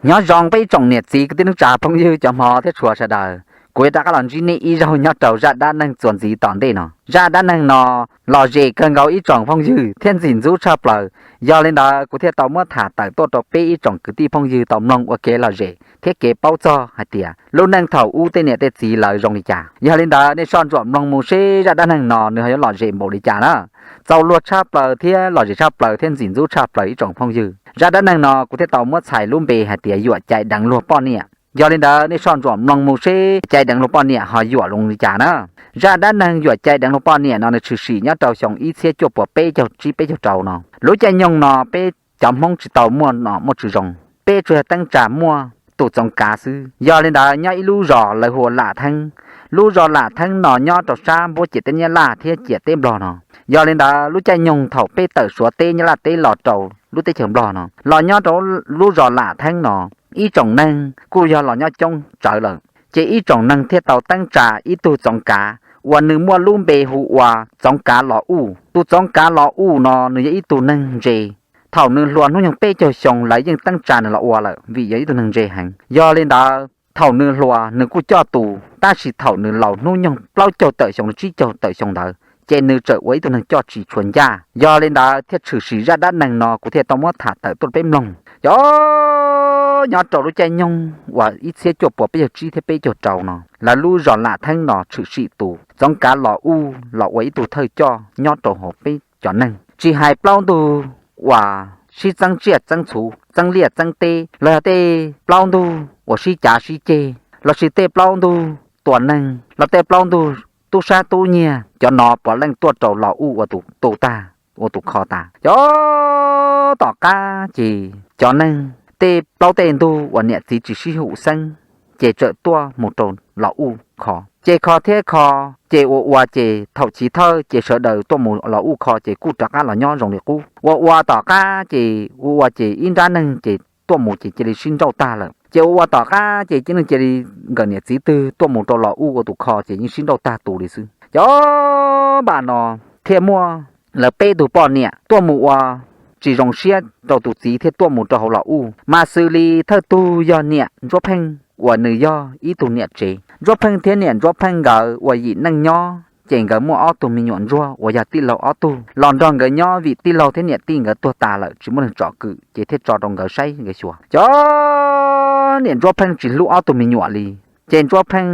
Nyob zoo peb ib tsoom niam txiv kwv tij neej tsa phooj ywg cov hmov thiab tshua sawv daws, kuv yuav rov qab los ntsib nej ib zaug nyob rau zaj dab neeg txuas ntxiv tom ntej no. Zaj dab neeg no lom zem kawg nkaus ib tsoom phooj ywg thiab ntxim ntxub tshaj plaws. Yog li ntawd kuv thiaj tau muab tham tawm tuaj rau peb ib tsoom kwv tij phooj ywg tau mloog ua kev lom zem thiab kev paub txog hais tias lub neej thaum ub tej niam tej txiv lawv zoo li cas. Yog li ntawd nej soj ntsuam mloog mus seb zaj dab neeg no nws ho yuav lom zem npaum li cas na. Txaus luag tshaj plaws thiab lom zem tshaj plaws thiab ntxim ntxub tshaj plaws ib tsoom phooj ywg. Zaj dab neeg no kuv thiaj tau muab txhais lub npe hais tias yuam cai deev luag poj niam. Yog li ntawd nej soj ntsuam mloog mus seb cai deev luag poj niam ho yuam zoo li cas na. Zaj dab neeg yuam cai deev luag poj niam no nws tshwm sim nyob rau xyoo ib txhiab cuaj puas peb caug tsib peb caug rau no. Lub caij nyoog no peb cov Hmoob tsis tau muaj nom muaj tswv zoo, peb tsuas yog teeb tsa muaj tus txoov kav xwb. Yog li ntawd nyob ib lub zos lawv hu ua Lam Theeb. Lub zos Lam Theeb no nyob rau sab npuab ciam teb Nyab Laj thiab ciam teb Nplog no. Yog li ntawd lub caij nyoog thaum peb tawm Suav teb Nyab Laj teb los rau lub teb chaws Nplog no, los nyob rau lub zos Lam Theeb no, ib tsoom neeg kuj yog los nyob coob tsawv lawm. Ces ib tsoom neeg thiaj tau teeb tsa ib tug txoov kav uas nws muaj lub npe hu ua txoov kav Los Uj. Tus txoov kav Los Uj no nws yog ib tug neeg ntse. Thaum nws hluas hnub nyoog peb caug xyoo lawv yeej teeb tsa nws los ua lawm vim yog ib tug neeg ntse heev. Yog li ntawd thaum nws hluas nws kuj coj tus, tab sis thaum nws laus hnub nyoog plaub caug tawm xyoo los tsib caug tawm xyoo ntawd ces nws txawm ua ib tug neeg coj tsis tshua ncaj. Yog li ntawd thiaj tshwm sim zaj dab neeg no kuv thiaj tau muab tham tawm tuaj rau peb mloog. Cov nyob rau lub caij nyoog uas ib txhiab cuaj puas peb caug tsib thiab peb caug rau no, lawv lub zos Lam Theeb no tshwm sim tus txoov kav Los Uj los ua ib tug thawj coj nyob rau hauv peb cov neeg. Tsis hais plaub ntug uas sib txeeb tsiaj txeeb txhu, txeeb liaj txeeb teb, los yog tej plaub ntug uas sib cav sib ceg, lossis tej plaub ntug tua neeg, los tej plaub ntug tub sab tub nyiag, cov no puav leej tuaj rau Los Uj ua tus tu tag, ua tus kho tas. Cov tom qab ces cov neeg tej plaub tej ntug uas niam txiv tsis sib haum xeeb, ces txawm tuaj mus rau Los Uj kho. Ces kho thiab kho, ces ua ua ces thaum chiv thawj ces sawv daws tuaj mus Los Uj kho ces kuj rov qab los nyob zoo li qub. Ua ua tom qab ces ua ua ces ib nrab neeg ces tuaj mus ces cia li sib nrauj tag lawm. Ces ua ua tom qab ces cia neeg cia li nkawm niam txiv twg tuaj mus rau Los Uj ua tus kho ces yeej sib nrauj tag tus li xwb. Cov npam no thiaj muaj lawv peb tug poj niam tuaj mus ua tsis zoo siab rau tus txiv thiaj tuaj mus rau hauv Los Uj. Mas xws li thawj tug yog niam Ntsuab Pheej uas nws yog ib tug niam tsev. Ntsuab Pheej thiab niam Ntsuab Pheej nkawd ua yim neej nyob ces nkawd muaj ob tug me nyuam ntsuag uas yog tij laug ob tug los nrog nkawd nyob vim tij laug thiab niam tij nkawd tuag tas lawm tsis muaj neeg tsom kwm ces thiaj tso rau nkawd saib nkawd xyuas. Cov niam Ntsuab Pheej tsis hlub ob tug me nyuam li, ces Ntsuab Pheej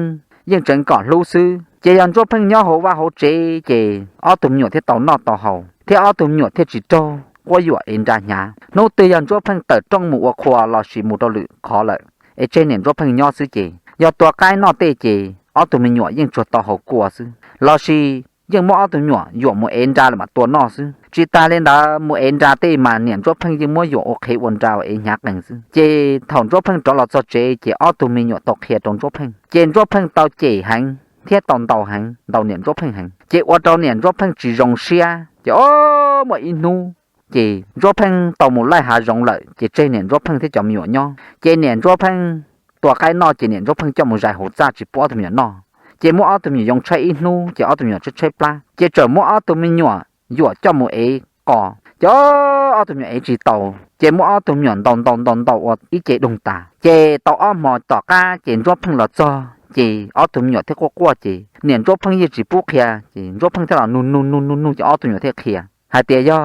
yeej tseev kom hlub xwb. Ces yog Ntsuab Pheej nyob hauv vaj hauv tsev ces ob tug me nyuam thiaj tau noj tau haus thiab ob tug me nyuam thiaj tsis raug quab yuam ev nra hnyav. Hnub twg yog Ntsuab Pheej tawm rooj mus ua qhua lossis mus rau lwm qhov lawm es tseg niam Ntsuab Pheej nyob xwb ces yog tua qaib noj tej ces ob tug me nyuam yeej tsuas tau haus kua xwb, lossis yeej muab ob tug me nyuam yuam mus ev nra lawm mam tua noj xwb. Tsis tas li ntawd mus ev nra tej mas niam Ntsuab Pheej yeej muab yuam ua qhev ua nra ua ev hnyav qees xwb. Ces thaum Ntsuab Pheej rov los txog tsev ces ob tug me nyuam tau qhia rau Ntsuab Pheej, ces Ntsuab Pheej tau cem heev thiab tau ntaus heev, ntaus niam Ntsuab Pheej heev, ces ua rau niam Ntsuab Pheej tsis zoo siab. Ces o, muaj ib hnub ces Ntsuab Pheej tau mus laij hav zoov lawm ces tseg niam Ntsuab Pheej thiab cov me nyuam nyob. Ces niam Ntsuab Pheej tua qaib noj ces niam Ntsuab Pheej coj mus zais hauv txaj tsis pub ob tug me nyuam noj. Ces muab ob tug me nyuam yoo tshaib ib hnub ces ob tug me nyuam tshaib tshaib plab, ces txawm muab ob tug me nyuam yuam coj mus ev qos. Ces ob tug me nyuam ev tsis taus ces muab ob tug me nyuam ntaus ntaus ntaus ntaus ua ib ce doog tas. Ces tau ob hmo tom qab ces Ntsuab Pheej los txog ces ob tug me nyuam thiaj quaj quaj ces niam Ntsuab Pheej yeej tsis pub qhia ces Ntsuab Pheej thiaj los nug nug nug nug nug ces ob tug me nyuam thiaj qhia hais tias yog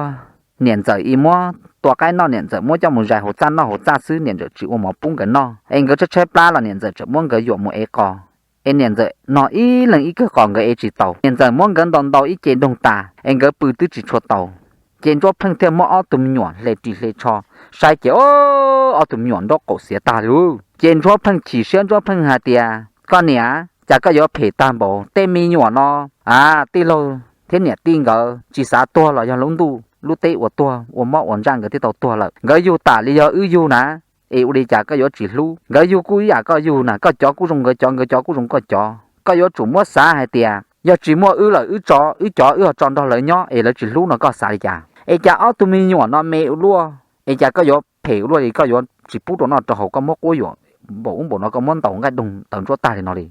niam ntxawm ib muab tua qaib noj, niam ntxawm muab coj mus zais hauv txaj noj hauv txaj xwb, niam ntxawm tsis ua mov pub nkawd noj es nkawd tshaib tshaib plab los niam ntxawm tseem muab nkawd yuam mus ev qos. Es niam ntxawm no ib leeg ib kawg qos nkawd ev tsis taus, niam ntxawm muab nkawd ntaus ntaus ib ce doog tas es nkawd pw twb tsis tshua taus. Ces Ntsuab Pheej thiaj muab ob tug me nyuam hle ris hle tsho saib ces o, ob tug me nyuam nraub qaum xiav tag li. Ces Ntsuab Pheej chim siab, Ntsuab Pheej hais tias koj niam, cas koj yuav phem tag npaum tej me nyuam no? A, tij laug thiab niam tij nkawd tsis xav tuag los yog lub ntuj lub teb ua tuag ua mob ua ntsaj nkawd thiaj tau tuag lawm, nkawd yug tas li yog wb yug na. Es ua li cas koj yuav tsis hlub? Nkawd yug kuj ib yam koj yug na, koj cov kuj zoo nkawd cov, nkawd cov kuj zoo koj cov. Koj yuav tsum muab xav hais tias yog tsis muaj wb lawm wb tso, wb cov wb ho tso nrog lawv nyob es lawv tsis hlub no koj xav li cas? Es cas ob tug me nyuam no me ua luaj, es cas koj yuav phem ua luaj li, koj yuav tsis pub rau noj rau haus, koj muab quab yuam npaum ub npaum no, koj muab ntaus nqaij doog taws ntsuab tag li no li.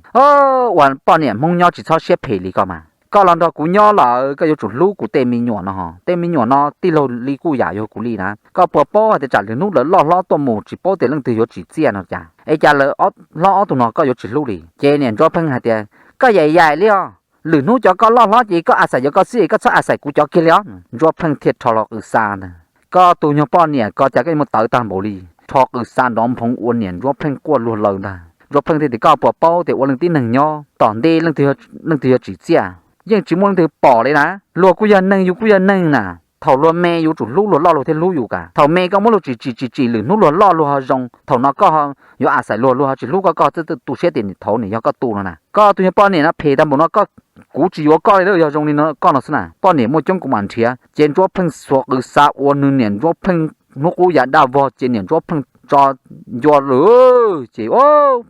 Ua poj niam Hmoob nyob tsis txhob siab phem li koj mas. Koj los nrog kuv nyob lawm koj yuav tsum hlub kuv tej me nyuam no. Tej me nyuam no tij laug li kuj yam yog kuv li na. Koj puas paub hais tias tsam lwm hnub lawv loj hlob tuaj mus tsis paub tias leej twg yuav tsim txiaj no cas? Es cas lawv hlob ob tug no koj yuav tsis hlub li? Ces niam Ntsuab Pheej hais tias, koj yaim yaim li os, lwm hnub cov koj loj hlob ces koj a xais yuav koj xwb, koj txhob a xais kuv cov kiag li os. Ntsuab Pheej thiaj rho hlo qws xa ntag. Koj tus nyuag poj niam ko cas koj yuav mus tawv tag npaum li. Rho qws xa nrov nphoov ua niam Ntsuab Pheej quaj luag lawm ntag. Ntsuab Pheej thiaj tias, koj puas paub tias ua leej tib neeg nyob tom ntej leej twg yuav tsim txiaj, yeej tsis muaj leej twg pom li na. Luag kuj yog neeg, yus kuj yog neeg na. Thaum luag me yus tsum hlub luag loj luag thiaj hlub yus ka. Thaum me koj muab luag tsim tsim tsim tsim, lwm hnub luag loj luag ho zoo, thaum no koj yuav a xais luag, luag ho tsis hlub koj, koj txawj tu siab tias nim thaud nim yog koj tu no na. Koj tus nyuag poj niam no phem tag npaum no, kuv tsis yuav koj li, yog zoo li no koj no xwb na. Poj niam muaj coob kuv mam nrhiav. Ces Ntsuab Pheej xuas qws xa ua nws niam Ntsuab Pheej hnub qub yav daj vog ces niam Ntsuab Pheej tso ncua lawm ces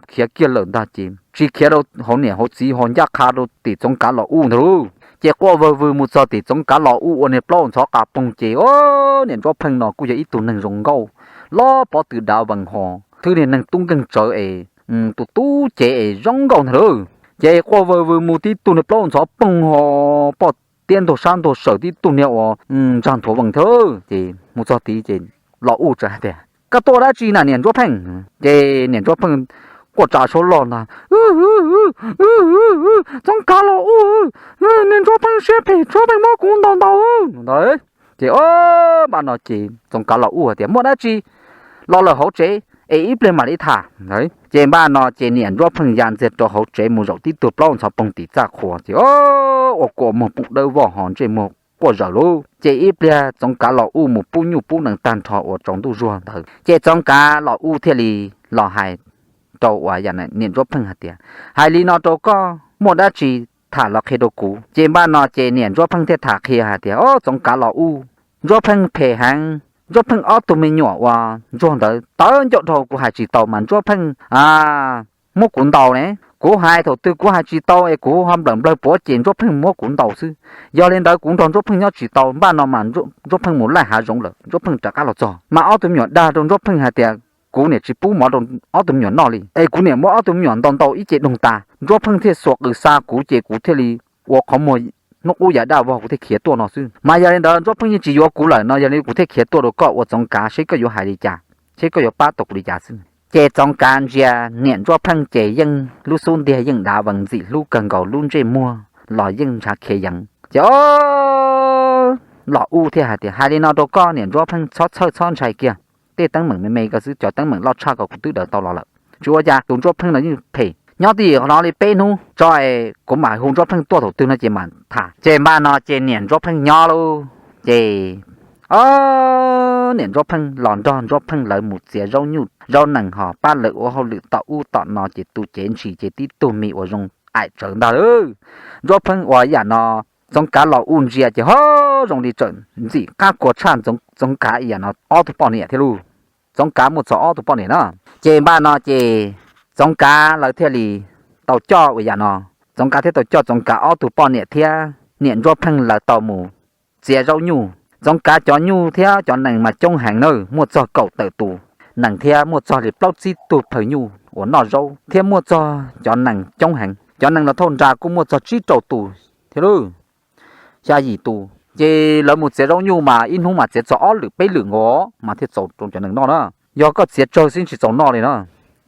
khiav kiag lawm ntag. Ces tsis khiav rau hauv niam hauv txiv ho ncaj qha rau tim Txoov Kav Los Uj ntag lauj. Ces quaj vawg vwg mus txog tim Txoov Kav Los Uj ua niag plaub ntxhov qas poog ces, o, niam Ntsuab Pheej no kuj yog ib tug neeg zoo nkauj, loj pob tw dav vees ho, thwb niag neeg tub nkeeg tsawv es tus tub cev es zoo nkauj ntag lauj. Ces quaj vawg vwg mus tib tug niag plaub ntxhov poog ho, poj tiab ntug sab ntug sawm tib tug niag uas ntsag nthuav vees thiab. Ces mus txog tid ces Los Uj txawm hais tias, koj tuaj dab tsi na niam Ntsuab Pheej? Ces niam Ntsuab Pheej quaj tsa suab loj ntag, Txoov Kav Los Uj, niam Ntsuab Pheej siab phem, Ntsuab Pheej muab kuv ntaus ntaus ntag. Ces o, npaj no ces Txoov Kav Los Uj hais tias, muaj dab tsi, los lawm hauv tsev es ib pliag mam li tham. Ces npaj no ces niam Ntsuab Pheej ya ntxiag rau hauv tsev mus zaum tib tug plaub ntxhov poog tim txaj qhua ces o, ua kua muag poob dawb voj ho ntsej muag quaj zaws lauj. Ces ib pliag Txoov Kav Los Uj mus pub nyuj pub nees tag nrho uas tsaus ntuj zuag ntawd ces Txoov Kav Los Uj thiaj li los hais rau uas niam Ntsuab Pheej hais tias, hais li no rau koj muaj dab tsi tham los qhia rau kuv. Ces npaj no ces niam Ntsuab Pheej thiaj tham qhia hais tias, o, Txoov Kav Los Uj, Ntsuab Pheej phem heev. Ntsuab Pheej ob tug me nyuam uas ntsuag ntawd tawv ncauj dhau, kuv hais tsis tau mas Ntsuab Pheej muab kuv ntaus ne. Kuv hais thaum twg kuv hais tsis tau es kuv ho nplawm nplawg puav ces Ntsuab Pheej muab kuv ntaus xwb. Yog li ntawd kuv nrog Ntsuab Pheej nyob tsis tau, npaj no mas Ntsuab Pheej mus laij hav zoov lawm, Ntsuab Pheej rov qab los txog mas ob tug me nyuam dag rau Ntsuab Pheej hais tias, kuv niam tsis pub mov rau ob tug me nyuam noj li es kuv niam muab ob tug me nyuam ntaus ntaus ib ce doog tas. Ntsuab Pheej thiaj xuas qws xa kuv ces kuv thiaj li ua qhov muag hnub qub yav daj vog kuv thiaj khiav tuaj no xwb. Mas yog li ntawd Ntsuab Pheej yeej tsis yuav kuv lawm no, yog li kuv thiaj khiav tuaj rau koj ua Txoov Kav seb koj yuav hais li cas, seb koj yuav pab tau kuv li cas xwb. Ces Txoov Kav ntsia niam Ntsuab Pheej ces yeej lub xub ntiag yeej dav vees ntxim hlub kawg nkaus, lub ntsej muag los yeej ntshav khiav yeev. Ces o, Los Uj thiaj hais tias, hais li no rau koj niam Ntsuab Pheej, txhob txhawj txhob ntshai kiag. Tej teeb meem me me ko xwb, cov teeb meem loj tshaj ko kuv twb daws tau los lawm. Tsis ua cas, tus Ntsuab Pheej no yeej phem. Nyob twj ywm qhov no li peb hnub tso es kuv mam hu Ntsuab Pheej tuaj thaum twg no ces mam tham. Ces npaj no ces niam Ntsuab Pheej nyob lauj. Ces o, niam Ntsuab Pheej los nrog Ntsuab Pheej lawv mus txiav zaub nyuj zaub nees ho pab lawv ua hauj lwm tom ub tom no ces tu cev ntshis ces tib tug me uas zoo aim tsawv ntag lauj. Ntsuab Pheej uas yam no Txoov Kav Los Uj ntsia ces ho zoo li tseem ntxim qab kua tshaj Txoov Kav yam no ob tug poj niam thiab lauj. Txoov Kav muaj txog ob tug poj niam na. Ces npaj no ces Txoov Kav lawv thiaj li tau coj uas yam no, Txoov Kav thiaj tau coj Txoov Kav ob tug poj niam thiab niam Ntsuab Pheej lawv tau mus txiav zaub nyuj. Txoov Kav cov nyuj thiab cov nees mas coob heev na, muaj txog kaum tawm tus nees thiab muaj txog li plaub tsib tug phaw nyuj uas noj zaub thiab muaj txog cov nees coob heev. Cov nees los thauj nra kuj muaj txog tsib rau tus thiab lauj, xya yim tus. Ces lawv mus txiav zaub nyuj mas ib hnub mas txiav txog ob lwm peb lwm nkaus mas thiaj txaus rau cov nees noj na. Yog koj txiav tsawg xwb tsis txaus noj li na.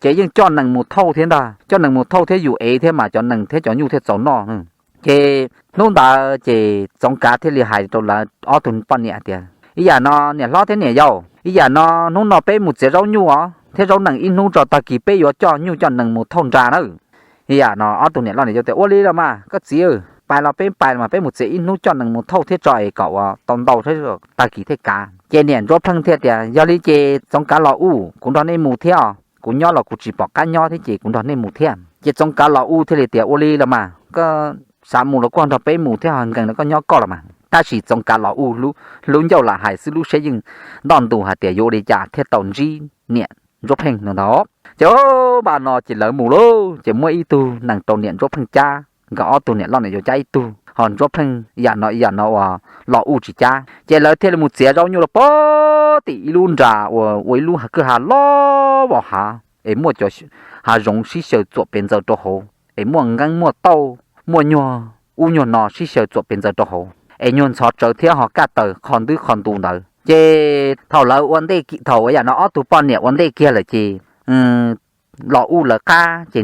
Ces yeej coj nees mus thauj thiab ntag, coj nees mus thauj thiab yus ev thiab mas cov nees thiab cov nyuj thiaj txaus noj. Ces hnub ntawd ces Txoov Kav thiaj li hais rau lawv ob tug poj niam tias, ib yam no niam hlob thiab niam yau, ib yam no hnub no peb mus txiav zaub nyuj os thiab zaub nees, ib hnub tso tag kis peb yuav coj nyuj coj nees mus thauj nra nawb. Ib yam no ob tug niam loj niam yau tias, ua li los mas koj txiv, pais los peb pais los mas peb mus txiav ib hnub coj nees mus thauj thiab tso es kom ua tau ntau thiab tag kis thiaj kav. Ces niam Ntsuab Pheej thiaj tias, yog li ces Txoov Kav Los Uj, kuv nrog nej mus thiab os, kuv nyob los kuv tsis pom qab nyob thiab ces kuv nrog nej mus thiab. Ces Txoov Kav Los Uj thiaj li tias, ua li los mas koj xav mus los kuj nrog peb mus thiab, ho nkees los koj nyob koj los mas. Tab sis Txoov Kav Los Uj lub ncauj lam hais xwb lub siab yeej ntoj ntus hais tias yuav ua li cas thiaj tau ntsib niam Ntsuab Pheej no ntag. Ces npaj no ces lawv mus lauj, ces muab ib tug nees rau niam Ntsuab Pheej cab, nkawd ob tug niam loj niam yau cab ib tug, ho Ntsuab Pheej yam no yam no uas Los Uj tsis cab. Ces lawv thiaj li mus txiav zaub nyuj rau pem tim ib lub nra uas ua ib lub kwj ha loj vos hav es muaj cov hav zoov sib xyaw txuam pes ntxaws rau hauv es muaj nqeeb muaj tauj muaj nyuag ub nyuag no sib xyaw txuam pes ntxaws rau hauv es nyuag ntxhov tsawv thiab ho kaj taws qho ntub qho ntu ntawd. Ces thaum lawv ua ntej, thaum ua yam no ob tug poj niam ua ntej kiag lawm ces Los Uj lawv qab ces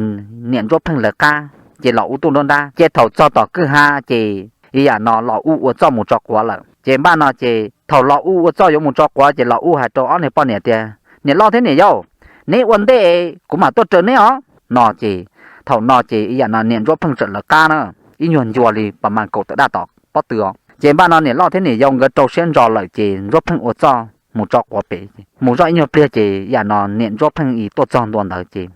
niam Ntsuab Pheej lawv qab ces Los Uj tuaj nruab nrab. Ces thaum txog tom kwj ha ces yam no Los Uj ua Txoj mus tso quav lawm. Ces npaj no ces thaum Los Uj ua Txoj yuav mus tso quav ces Los Uj hais rau ob niag poj niam tias, Niam loj thiab niam yau, neb ua ntej kuv mam tuaj raws neb os, no ces thaum no ces yam no niam Ntsuab Pheej txawm lawv qab na, ib nyuag ncua li pas mas kaum tawm daj tom pob tw os. Ces npaj no niam loj thiab niam yau nkawd rau siab ntso lawm ces Ntsuab Pheej ua Txoj mus tso quav pem. Mus zoj ib nyuag pliag ces yam no niam Ntsuab Pheej tuaj txog ntua ntawd ces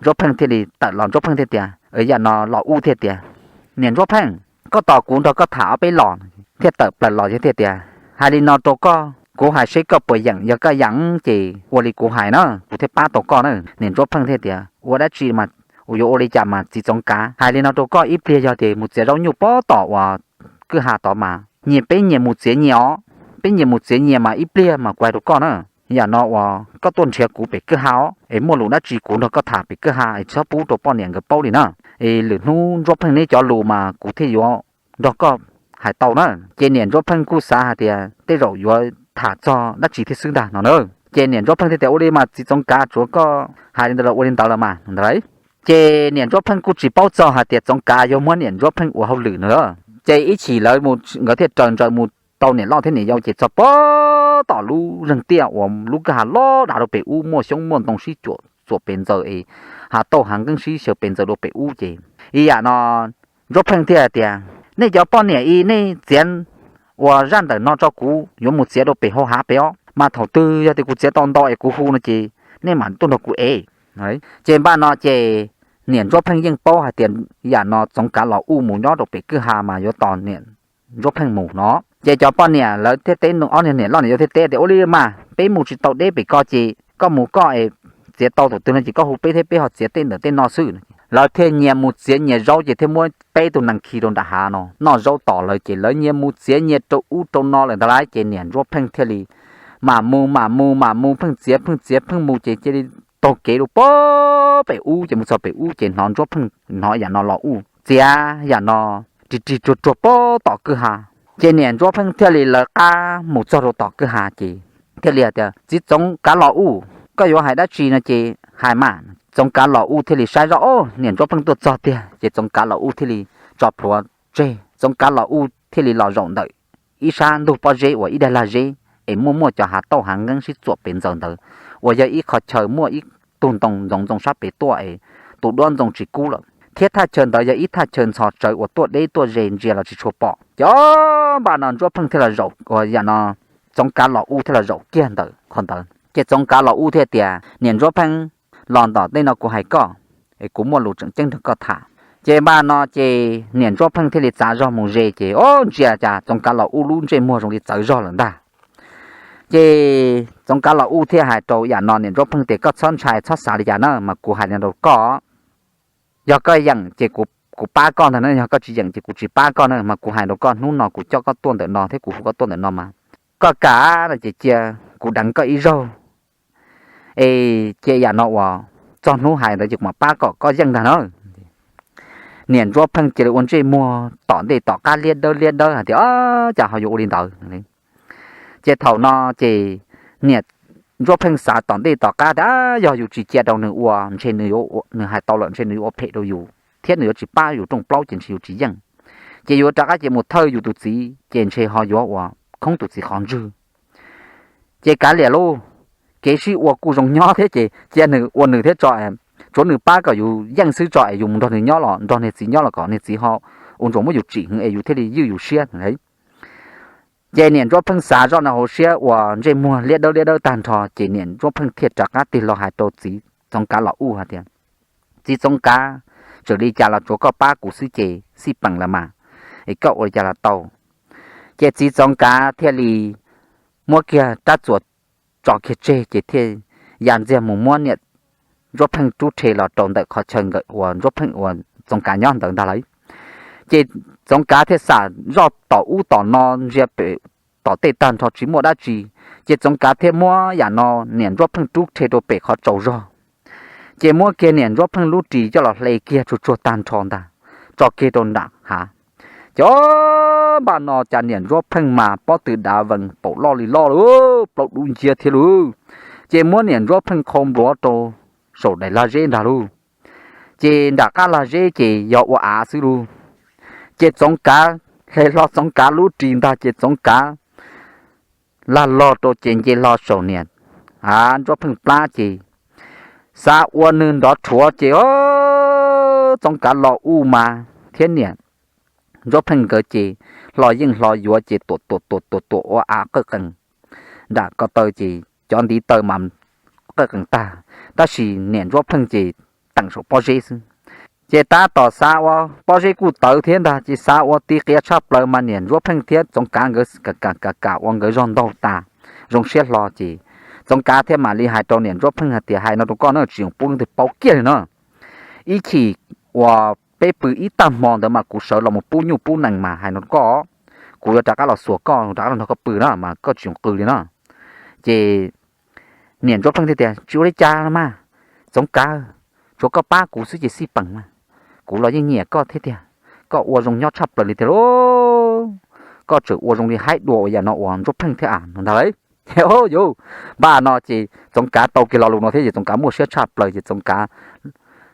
Ntsuab Pheej thiaj li tawm los, Ntsuab Pheej thiaj tias, yam no Los Uj thiaj tias, Niam Ntsuab Pheej, koj tos kuv nrog koj tham ob peb los. Thiaj tawm plaws los thiaj tias, Hais li no rau koj, kuv hais seb koj puas yeem, yog koj yeem ces ua li kuv hais na, kuv thiaj pab tau koj na. Niam Ntsuab Pheej thiaj tias, Ua dab tsi mas, yuav ua li cas mas txiv Txoov Kav? Hais li no rau koj, ib pliag yog tias mus txiav zaub nyuj pob tom uas kwj ha tod mas nyias peb nyias mus txiav nyias os, peb nyias mus txiav nyias mas ib pliag mas kuv hais rau koj na. Yam no uas koj tuaj nrhiav kuv pem kwj ha os, es muaj lus dab tsi kuv nrog koj tham pem kwj ha es txhob pub rau poj niam nkawd paub li na. Es lwm hnub Ntsuab Pheej neb cov lus mas kuv thiaj yuav nrog koj hais tau na. Ces niam Ntsuab Pheej kuj xav hais tias tej zaum yuav tham txog dab tsi thiab xwb ntag no na. Ces niam Ntsuab Pheej thiaj tias, Ua li mas txiv Txoov Kav, tsuav koj hais li ntawd los ua li ntawd los mas no ntag lauj. Ces niam Ntsuab Pheej kuj tsis paub txog hais tias Txoov Kav yuav muab niam Ntsuab Pheej ua hauj lwm no. Ces ib chim lawv, nkawd thiaj raws ntsaws mus tau niam loj thiab niam yau ces txog pob tom lub zeeg tiaj uas lub kwj ha loj dav rau pem ub, muaj xyoob muaj ntoo sib cuam txuam pes ntxaws es hav tauj hav nqeeb sib xyaw pes ntxaws rau pem ub ces ib yam no Ntsuab Pheej thiaj hais tias, Nej cov poj niam i, nej txiav ua zaj ntawm no tso, kuv yuav mus txiav rau pem hau hav pem os, mas thaum twg yog tias kuv txiav tau ntau es kuv hu no ces nej mam tuaj nrog kuv ev. Ces npaj no ces niam Ntsuab Pheej yeej paub hais tias yam no Txoov Kav Los Uj mus nyob rau pem kwj ha mas yuav tos niam Ntsuab Pheej mus no. Ces cov poj niam lawv thiaj teb, ob niag niam loj niam yau thiaj teb tias, Ua li mas peb mus tsis tau deb pem ko ces koj mus koj es txiav tau thaum twg no ces koj hu peb thiab peb ho txiav tej ntawm tej no xwb. Lawv thiaj nyias mus txiav nyias zaub ces thiaj muab peb tug nees khi rau nram hav no noj zaub tos lawv ces lawv nyias mus txiav nyias rau ub rau no lawm ntag lauj. Ces niam Ntsuab Pheej thiaj li mam mus mam mus mam mus, pheej txiav pheej txiav pheej mus ces cia li taug kev rau pem ub ces mus txog pem ub ces hnov Ntsuab Pheej hnov yam no Los Uj txiav yam no rig rig ruag ruag pob tom kwj ha. Ces niam Ntsuab Pheej thiaj li lawv qab mus txog rau tom kwj ha ces thiaj li hais tias, Txiv Txoov Kav Los Uj, koj yuav hais dab tsi no ces hais mas. Txoov Kav Los Uj thiaj li saib zoj, o, niam Ntsuab Pheej tuaj txog tiag. Ces Txoov Kav Los Uj thiaj li tso plhuav tseg, Txoov Kav Los Uj thiaj li los zaum ntawm ib sab ntug pob zeb uas ib daig lag zeb es muaj muaj cov hav tauj hav nqeeb sib txuam pes ntxaws ntawd, uas yog ib qho chaw muaj ib tug ntoo ntxoov ntxoo sab pem tuaj es tus duab ntxoo tsis kub lawm, thiab thaj chaw ntawd yog ib thaj chaw ntxhov tsawv uas tuaj deb tuaj ze ntsia los tsis tshua pom. Ces npaj no Ntsuab Pheej thiaj los zaum, uas yam no Txoov Kav Los Uj thiaj los zaum kiag ntawm qhov ntawd. Ces Txoov Kav Los Uj thiaj tias, Niam Ntsuab Pheej, los ntom tej no kuv hais koj, es kuv muaj lus tseem ceeb nrog koj tham. Ces npaj no ces niam Ntsuab Pheej thiaj li txav zog mus ze ces, o, ntsia cas Txoov Kav Los Uj lub ntsej muag zoo li txawv zog lawm ntag. Ces Txoov Kav Los Uj thiaj hais rau yam no niam Ntsuab Pheej tias, Koj txhob ntshai txhob xav li cas na, mas kuv hais li rau koj, yog koj yeem ces kuv pab koj ntag na, yog koj tsis yeem ces kuv tsis pab koj na, mas kuv hais rau koj, hnub no kuv coj koj tuaj ntawm no thiab kuv hu koj tuaj ntawm no mas koj kam no ces cia kuv deev koj ib zaug, es cia yam no uas txog hnub hais ntawd ces kuv mam pab kom koj yeej ntag na. Niam Ntsuab Pheej cia li ua ntsej muag tom ntej tom qab liab dawb liab dawb hais tias, Cas ho yuav ua li ntawd? Ces thaum no ces niam Ntsuab Pheej xav tom ntej tom qab tias, Yog yus tsis cia rau nws ua ntshe nws hais tau lawm ntshe nws yuav ua phem rau yus thiab nws yuav tsis pab yus rooj plaub ces ntshe yus tsis yeej. Ces yus rov qab ces mus thawj yus tus txiv ces ntshe ho yuav ua khoob tus txiv qhov ntswg. Ces kav liam lauj, kev sib ua kuj zoo nyob thiab ces cia nws ua nws thiab tso, tsuav nws pab kom yus yeej xwb tso es yus mus nrog nws nyob los nrog niag txiv nyob los kom niag txiv ho ua ntsuas muab yus tsim hwv es yus thiaj li ywj yus siab. Ces niam Ntsuab Pheej xav zoj no hauv siab ua ntsej muag liab dawb liab dawb tag nrho ces niam Ntsuab Pheej thiaj rov qab tig los hais rau txiv Txoov Kav Los Uj hais tias, Txiv Txoov Kav, txawm li cas los tsuav koj pab kuv xwb ces xij peem los mas, es koj ua li cas los tau. Ces txiv Txoov Kav thiaj li muab kiag rab txuas tso kiag tseg ces thiaj ya ntxiag mus muab niam Ntsuab Pheej rub rhe los rau ntawm qhov chaw nkawm uas Ntsuab Pheej uas Txoov Kav nyob ntawd ntag lauj. Ces Txoov Kav thiaj xam zoj tom ub tom no ntsia pem tom tej tag nrho tsis muaj dab tsi, ces Txoov Kav thiaj muab yam no niam Ntsuab Pheej rub rhe rau pem qhov tsaus zog, ces muab kiag niam Ntsuab Pheej lub ris coj los hle kiag tsuag tsuag tag nrho ntag, tso kiag rau nram hav. Cov npaj no cas niam Ntsuab Pheej mas pob tw dav vees paum loj li loj lauj, plaub dub nciab thiab lauj. Ces muab niam Ntsuab Pheej qhau npluav rau saum daim lag zeb ntag lauj. Ces nram qab lag zeb ces yog ua av xwb lauj. Ces Txoov Kav, hle hlo Txoov Kav lub ris ntag ces Txoov Kav lag log rau ces nce hlo saum niam Ntsuab Pheej plab ces xav ua nws nrov rhuav ces Txoov Kav los u mas thiab niam Ntsuab Pheej nkawd ces hlo yeej hlo yuav ces tuam tuam tuam tuam tuam ua av qawj qees nram ko taw ces cov ntiv taw mas qawj qees tag, tab sis niam Ntsuab Pheej ces teem saum pob zeb xwb. Ces tab tom xav ua, pob zeb kuj tawv thiab ntag ces xav ua ti qias tshaj plaws mas niam Ntsuab Pheej thiab Txoov Kav nkawd kam kam kam ua nkawd zog ntaug tas zoo siab hlo ces Txoov Kav thiaj mam li hais rau niam Ntsuab Pheej hais tias, hais no rau koj na, tsis txhob pub leej twg paub kiag li no. Ib chim uas peb pw ib tag hmo ntawd mas kuv sawv los mus pub nyuj pub nees mas hais no rau koj, kuv yuav rov qab los xuas koj, rov qab los nrog koj pw na mas koj tsis txhob qw li no. Ces niam Ntsuab Pheej thiaj tias, tsis ua li cas los mas, Txoov Kav, tsuav koj pab kuv xwb ces xij peem mas, kuv los yeej nyiam koj thiab tiag, koj ua zoo nyob tshaj plaws li tiag lauj, koj tseem ua zoo li haib dua uas yam no uas Ntsuab Pheej thiab a no ntag lauj. Ces npaj no ces Txoov Kav tau kiag lo lus no thiab ces Txoov Kav muaj siab tshaj plaws ces Txoov Kav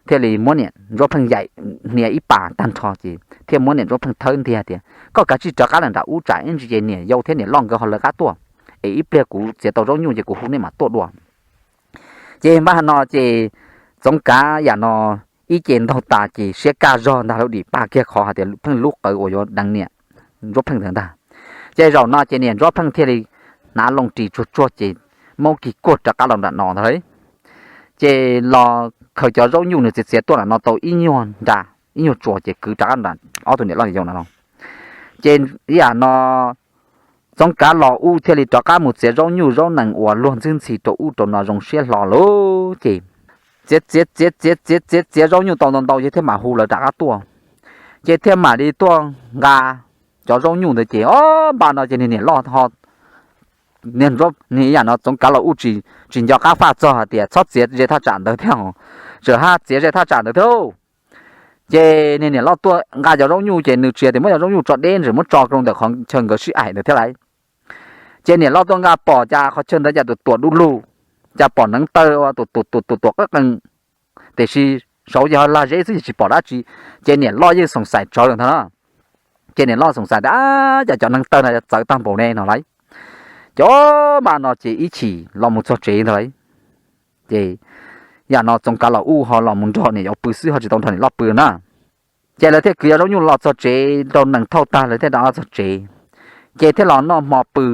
thiaj li muab niam Ntsuab Pheej yaim hnia ib pas tag nrho ces thiaj muab niam Ntsuab Pheej thawb ntiag tias, koj kav tsij rov qab lawm nram ub tsam ib ntsis ces niam yau thiab niam loj nkawd ho lawv qab tuaj, es ib pliag kuv txiav tau zaub nyuj ces kuv hu nej mam tuaj dua. Ces npaj no ces Txoov Kav yam no ib ce ntaug tas ces siab kaj zog ntag lauj, dim paj kiag qhov hais tias Pheej lub qawv uas yuav deev niam Ntsuab Pheej ntawd ntag. Ces zaum no ces niam Ntsuab Pheej thiaj li hnav loo ris tsuag tsuag ces maub kis kuag rov qab los nram no ntag lauj. Ces los khaws cov zaub nyuj nws txiav txiav tuaj nram no tau ib nyuag nra, ib nyuag tsuas ces kwv rov qab nram ob tug niam loj niam yau no no. Ces yam no Txoov Kav los ub thiaj li rov qab mus txiav zaub nyuj zaub nees uas luag ntxwb ntxhi rau ub rau no zoo siab hlo lauj. Ces txiav txiav txiav txiav txiav txiav txiav zaub nyuj tau ntau ntau ces thiaj mam hu lawv rov qab tuaj. Ces thiaj mam li tuaj nqa cov zaub nyuj ntawd ces o, npaj no ces niag niam loj ho, niag yam no Txoov Kav los ub tsis nco qab faj txog hais tias txhob txiav ze thaj tsam ntawd thiab, tseem haj txiav ze thaj tsam ntawd thiab. Ces niag niam loj tuaj nqa cov zaub nyuj ces nws tsis hais tias muab cov zaub nyuj tso deb, tseem muab tso rau ntawm qhov chaw nkawd sib aim ntawd thiab lauj. Ces niam loj tuaj nqa pom cas qhov chaw ntawd cas tuam tuam du lug, cas pom neev taw ua tuam tuam tuam tuam tuam qeeb qees, tiam sis saud yog lag zeb xwb ces tsis pom dab tsi. Ces niam loj yeej xoom xaim tsawv lawm ntag na. Ces niam loj xoom xaim tias, ab, cas cov neev taw no txawv tag npaum ne no lauj. Cov npaj no ces ib chim los mus txog tsev ntag lauj. Ces yam no Txoov Kav los ub ho los mus nrog niam yau pw xwb ho tsis tau nrog niam loj pw na. Ces lawv thiaj kwv cov zaub nyuj los txog tsev rau nees thauj tag lawv thiaj rov qab txog tsev. Ces thiaj los noj hmo pw,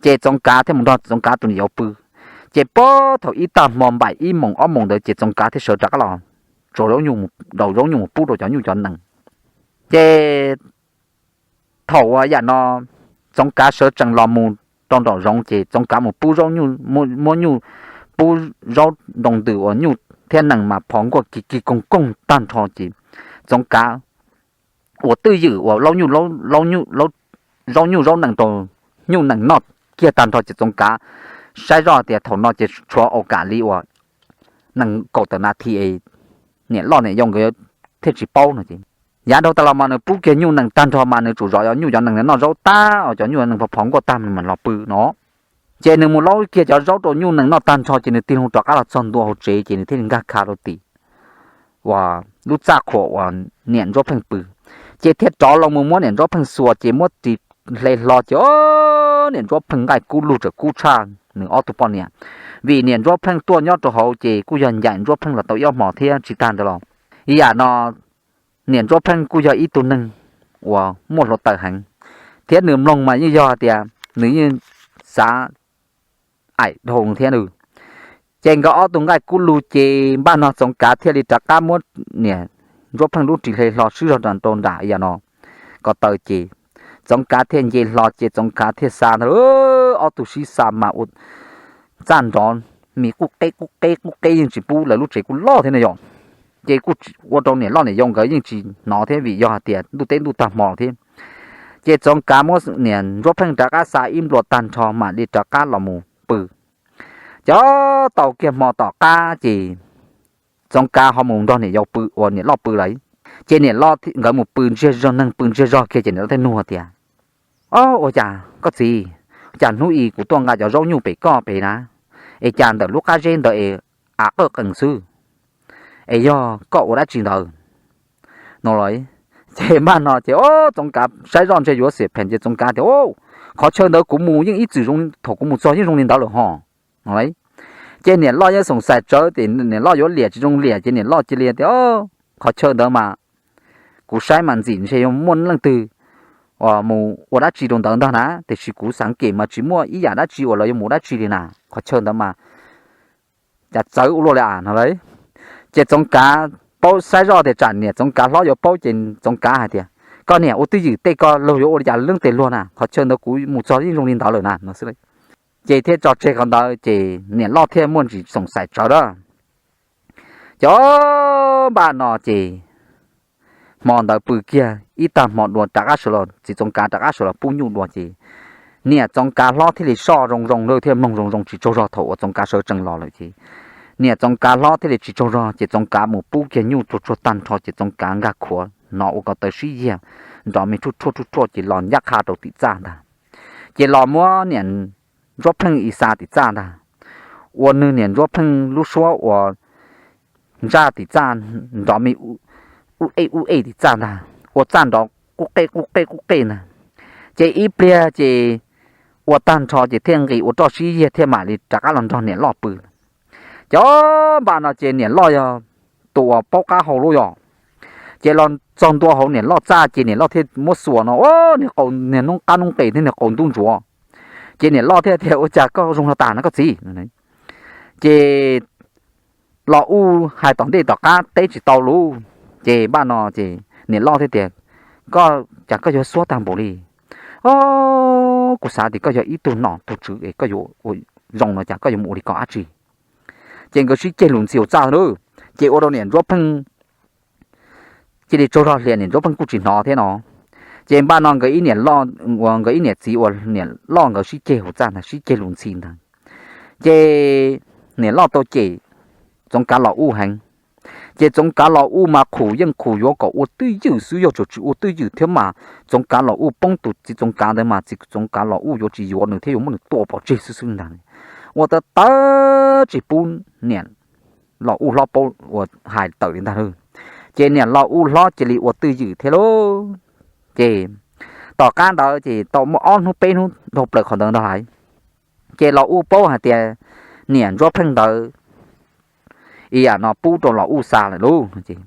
ces Txoov Kav thiaj mus nrog Txoov Kav tus niam yau pw. Ces puag thaum ib tag hmo npaim ib moos ob moos ntawd ces Txoov Kav thiaj sawv rov qab los tsuav zaub nyuj, daus zaub nyuj mus pub rau cov nyuj cov nees. Ces thaum uas yam no Txoov Kav sawv tsees los mus rau nraum zoov ces Txoov Kav mus pub zaub nyuj, muab nyuj pub zaub nroo ntws uas nyuj thiab nees mas phov nkuaj kis kis koog koog tag nrho ces Txoov Kav uas twj ywm uas zaub nyuj zaub nees rau nyuj nees noj kiag tag nrho ces Txoov Kav saib zoj tias thaum no ces tshuav aus kam li uas nees kaum tawm nas this es niam loj niam yau nkawd thiaj tsis paub no ces yav dhau tas los mas nws pub kiag nyuj nees tag nrho mas nws tsum zov cov nyuj cov nees noj zaub tag os, cov nyuj nees phov phov nkuaj tag mas los pw no. Ces nws mus laub kiag cov zaub rau nyuj nees noj tag nrho ces nws tig hlo rov qab los txog ntua hauv tsev ces nws thiaj li nkag kha rau tim uas lub txaj qhuas uas niam Ntsuab Pheej pw. Ces thiaj rov los mus muab niam Ntsuab Pheej xuas ces muab ris hle hlo ces niam Ntsuab Pheej nqaij kub lug tsaws kub tshaj nws ob tug poj niam. Vim niam Ntsuab Pheej tuaj nyob rau hauv ces kuj yog ncaim Ntsuab Pheej los tau ib ob hmos thiab tsis tag ntawd los. Ib yam no niam Ntsuab Pheej kuj yog ib tug neeg uas muaj hluav taws heev, thiab nws mloog mas yeej yog tias nws yeej xav aim dhau thiab nws. Ces nkawd ob tug nqaij kub lug ces npaj no Txoov Kav thiaj li rov qab muab niam Ntsuab Pheej lub ris hle hlo swb zog rau nram ib yam no ko taw ces Txoov Kav thiaj nce hlo ces Txoov Kav thiaj xa ntag. Ob tug sib xa mas ua txaj nrov mis qub qeb qub qeb qub qeb yeej tsis pub, lawv lub tsev kuj loj thiab no yom. Ces kuj ua rau niam loj niam yau nkawd yeej tsis hnov thiab vim yog hais tias ntuj teb ntuj tag hmo thiab. Ces Txoov Kav muab niam Ntsuab Pheej rov qab xa ib nplua tag nrho mam li rov qab los mus pw. Ces tau kiag hmo tom qab ces Txoov Kav ho mus nrog niam yau pw uas niam loj pw lawm. Ces niam loj nkawd mus pw ntsiag zog, neeg pw ntsiag zog kiag ces niam loj thiaj nug tias, Ob, ua cas koj txiv, cas hnub i kuv tuaj nqa cov zaub nyuj pem koj pem na, es cas ntawm lub qab zeb ntawd es av qawj qees xwb, es yog koj ua dab tsi ntawd no? Ces npaj no ces Txoov Kav saib zoj ntshe yuav xiam phem ces Txoov Kav tias, Qhov chaw ntawd kuv mus yeej ib txwm zoo, thaum kuv mus txog yeej zoo li ntawd lawm ho. Ces niam loj yeej xoom xais tsawv tias niam loj yuav liam tsis zoo liam ces niam loj cia li tias, Qhov chaw ntawd mas kuv saib mas ntxim ntshe yuav muaj leej twg mus ua dab tsi rau ntawd ntag na, tiam sis kuv xav kev mas tsis muaj ib yam dab tsi uas lawv yuav mus dab tsi li na, qhov chaw ntawd mas cas txawv ua luaj li a no lauj. Ces Txoov Kav paub saib zoj tias tsam niam Txoov Kav hlob yuav paub ces Txoov Kav hais tias, Koj niam, ua twj ywm tej ko luag yuav ua li cas lub teg luag na, qhov chaw ntawd kuv mus txog yeej zoo li ntawd lawm na no xwb. Ces thiaj tso tseg qhov ntawd ces niam loj thiaj muaj ntsis xoom xais tsawv lawm. Ces npaj no ces hmo ntawd pw kiag ib tag hmo dua rov qab sawv los, txiv Txoov Kav rov qab sawv los pub nyuj dua ces niam Txoov Kav hlob thiaj li soj zoo zoo lawm thiaj mloog zoo zoo tsis tsaug zog thaum uas Txoov Kav sawv tsees los lawm ces niam Txoov Kav hlob thiaj li tsis tsaug zog ces Txoov Kav mus pub kiag nyuj tsuag tsuag tag nrho ces Txoov Kav nkag khuav hnov ua ko taw sib yiag nrov me rhuaj rhuaj rhuaj rhuaj ces los ncaj qha rau tim txaj ntag. Ces los muab niam Ntsuab Pheej i xa tim txaj ntag, ua nws niam Ntsuab Pheej lub suab uas ntsaj tim txaj nrov me ub ej ub ej tim txaj ntag, ua txaj nrov qub qej qub qej qub qej ntag. Ces ib pliag ces ua tag nrho ces thiaj nqis ua roj sib yiag thiaj mam li rov qab los nrog niam loj pw. Cov npaj no ces niam loj yog tus uas paub qab hau lub yom, ces los txog ntua hauv niam loj txaj ces niam loj thiaj muab xuas no, niag qau, niag noob qab noob qes thiab niag qau ntub ntsuav. Ces niam loj thiaj tias, Ua cas koj zoo hlo tas no koj txiv? Ces Los Uj hais tom ntej tom qab teb tsis tau lauj. Ces npaj no ces niam loj thiaj tias, Koj cas koj yuav xuab tag npaum li? O, kuv xav tias koj yog ib tug nom tug tswv es koj yuav ua zoo no cas koj yuav mus ua li ko dab tsi? Ces nkawd sib ceg lus ntxhi hauv txaj lawm, ces ua rau niam Ntsuab Pheej cia li tsaug zog hlias, niam Ntsuab Pheej kuj tsis hnov thiab no. Ces npaj no nkawd ib niam loj, nkawd ib niam txiv uas niam loj nkawd sib ceg hauv txaj ntag, sib ceg lus ntxhi ntag. Ces niam loj tau cem Txoov Kav Los Uj heev. Ces Txoov Kav Los Uj mas qhum yeej qhum yuav kom ua twj ywm xwb, yog tsuas tsis ua twj ywm thiab mas Txoov Kav Los Uj poob tus txiv Txoov Kav ntawd mas txiv Txoov Kav Los Uj yuav tsis yuav nws thiab yuav muab nws tua pov tseg xwb xwb ntag. Ua tawv tawv tsis pub niam Los Uj hlob paub uas hais tawm li ntag lauj. Ces niam Los Uj hlob cia li ua twj ywm thiab lauj. Ces tom qab ntawd ces tau muaj ob hnub peb hnub dhau plaws qhov ntawd ntag lauj. Ces Los Uj paub hais tias niam Ntsuab Pheej ntawd ib yam no pub rau Los Uj xa lawm lauj.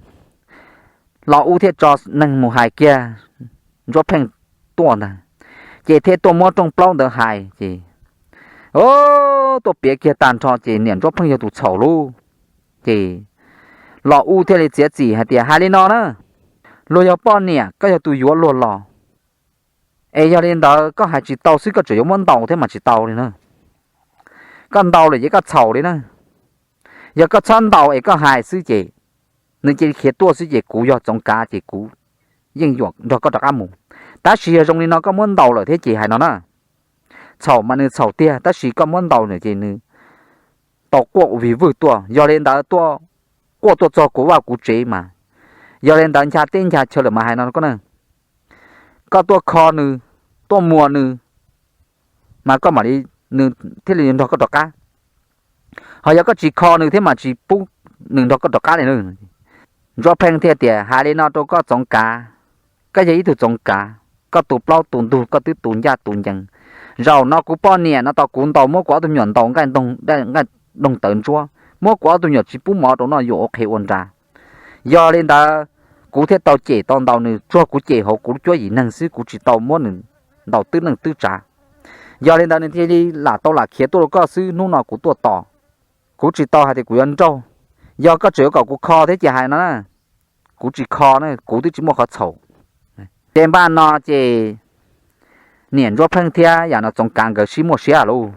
Los Uj thiaj tso neeg mus hais kiag Ntsuab Pheej tuaj ntag, ces thiaj tuaj muab rooj plaub ntawd hais ces, o, tuaj piav kiag tag nrho ces niam Ntsuab Pheej yog tus txhaum lauj. Ces Los Uj thiaj li txiav txim hais tias, Hais li no na, luag yog poj niam, koj yog tus yuav luag los, es yog li ntawd koj hais tsis tau xwb, koj tseem yuav muab ntaus thiab mas tsis tau li na. Koj ntaus lawm ces koj txhaum li na. Yog koj txhob ntaus es koj hais xwb ces nws cia li khiav tuaj xwb ces kuv yog Txoov Kav ces kuv yeej yuam nrog koj rov qab mus. Tab sis yog zoo li no koj muab ntaus lawm thiab ces hais no na, txhaum mas nws txhaum tiag, tab sis koj muab ntaus lawm ces nws tau quaj ua vig vwg tuaj. Yog li ntawd tuaj, quaj tuaj txog kuv vaj kuv tsev mas, yog li ntawd ncha teb ncha chaw lawm mas hais no koj na, koj tuaj kho nws, tuaj muas nws, mas koj mam li, nws thiaj li nrog koj rov qab. Ho yog koj tsis kho nws thiab mas tsis pub nws nrog koj rov qab li na. Ntsuab Pheej thiaj tias, Hais li no rau koj Txoov Kav, koj yog ib tug Txoov Kav, koj tu plaub tu ntug, koj twb tu ncaj tu ncees. Zaum no kuv poj niam no tau kuv ntaus, muab kuv ob tug me nyuam ntaus nqaij doog tawv ntsuab, muab kuv ob tug me nyuam tsis pub mov rau noj yuam ua qhev ua nra. Yog li ntawd, kuv thiaj tau cem tau ntaus nws, tsuas kuv cem hauv kuv lub cuab yim neeg xwb, kuv tsis tau muab nws ntaus twb neej twb tsav. Yog li ntawd nws thiaj li lam tau lam khiav tuaj rau koj xwb, hnub no kuv tuaj tos, kuv tsis tau hais tias kuv yuav nrauj. Yog koj tseem yuav kom kuv kho thiab ces hais no na, kuv tsis kho na, kuv twb tsis muaj qhov txhaum. Ces npaj no ces niam Ntsuab Pheej thiab yam no Txoov Kav nkawd sib muaj siab lauj.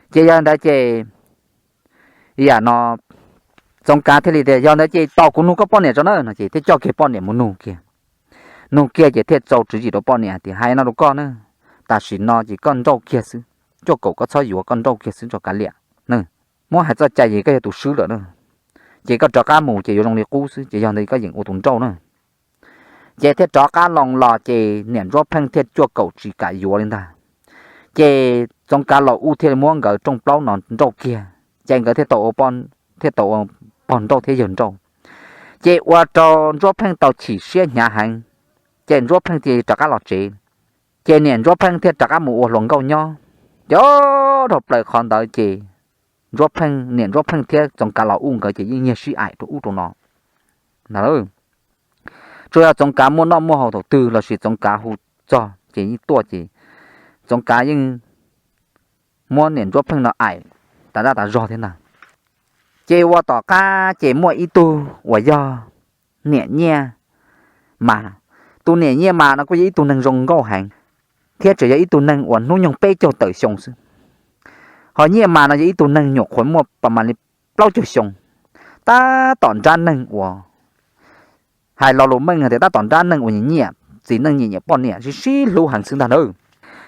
Ces yog li ntawd ces yam no Txoov Kav thiaj li tias, Yog ntawd ces tos kuv nug koj poj niam tso na no ces thiaj coj kiag poj niam mus nug kiag. Nug kiag ces thiaj txaus tswv yim rau poj niam tias, Hais no rau koj na, tam sim no ces koj nrauj kiag xwb, cuaj kaum koj txhob yuav, koj nrauj kiag xwb tso kav liam na. Muab hais txoj cai ces koj yog tus swb lawm na, ces koj rov qab mus ces yuav zoo li qub xwb, ces yog ntawd koj yeem ua tus nrauj na. Ces thiaj rov qab loo los ces niam Ntsuab Pheej thiaj cuaj kaum tsis kam yuav li ntag. Ces Txoov Kav Los Uj thiaj li muab nkawd rooj plaub no nrauj kiag, ces nkawd thiaj tau, thiaj tau ua pog nrauj thiab yawg nrauj. Ces ua rau Ntsuab Pheej tau chim siab hnyav heev, ces Ntsuab Pheej thiaj rov qab los tsev. Ces niam Ntsuab Pheej thiaj rov qab mus ua hluas nkauj nyob. Ces dhau plaws qhov ntawd ces Ntsuab Pheej, niam Ntsuab Pheej thiab Txoov Kav Los Uj nkawd ces yeej nyiag sib aim rau ub rau no na. Tsuas yog Txoov Kav muaj noj muaj haus thaum twg lossis Txoov Kav hu txog ces yeej tuaj ces Txoov Kav yeej muab niam Ntsuab Pheej no aim tas daj tas zog thiab ntag. Ces ua tom qab ces muaj ib tug uas yog niam Nyiaj Mas. Tus niam Nyiaj Mas no kuj yog ib tug neeg zoo nkauj heev, thiab tseem yog ib tug neeg uas hnub nyoog peb caug tawm xyoo xwb. Ho Nyiaj Mas no yog ib tug neeg nyuam qhuav muaj pas mas li plaub caug xyoo. Tab tom nrab neeg uas hais lo lus meej tias tab tom nrab neeg uas nyiam nyiam, txiv neej nyiam nyiam poj niam sib sib hlub heev xwb ntag na.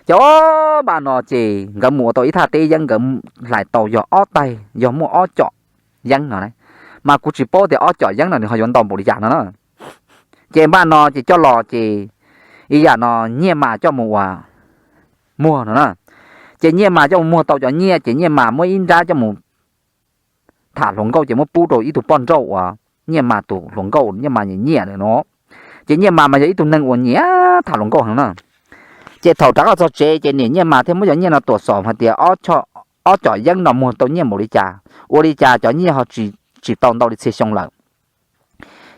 Ces ob npaj no ces nkawd mus ua tau ib thaj teb yeeb, nkawd hlais tau yog ob taig, yog muaj ob com yeeb no. Mas kuv tsis paub tias ob com yeeb no nws ho yuav ntau npaum li cas no na. Ces npaj no ces coj los ces ib yam no Nyiaj Mas coj mus ua muag no na. Ces Nyiaj Mas coj mus muag tau cov nyiaj ces Nyiaj Mas muab ib nrab coj mus tham hluas nkauj ces muab pub rau ib tug poj nrauj uas Nyiaj Mas tus hluas nkauj Nyiaj Mas nyiam nyiam lawm no. Ces Nyiaj Mas mas yog ib tug neeg uas nyiam tham hluas nkauj heev na. Ces thaum rov qab txog tsev ces niam Nyiaj Mas thiaj muab cov nyiaj no tuam xom hais tias ob com yeeb no muag tau nyiaj npaum li cas, ua li cas cov nyiaj ho tsis tau ntau li txhia xyoo lawm.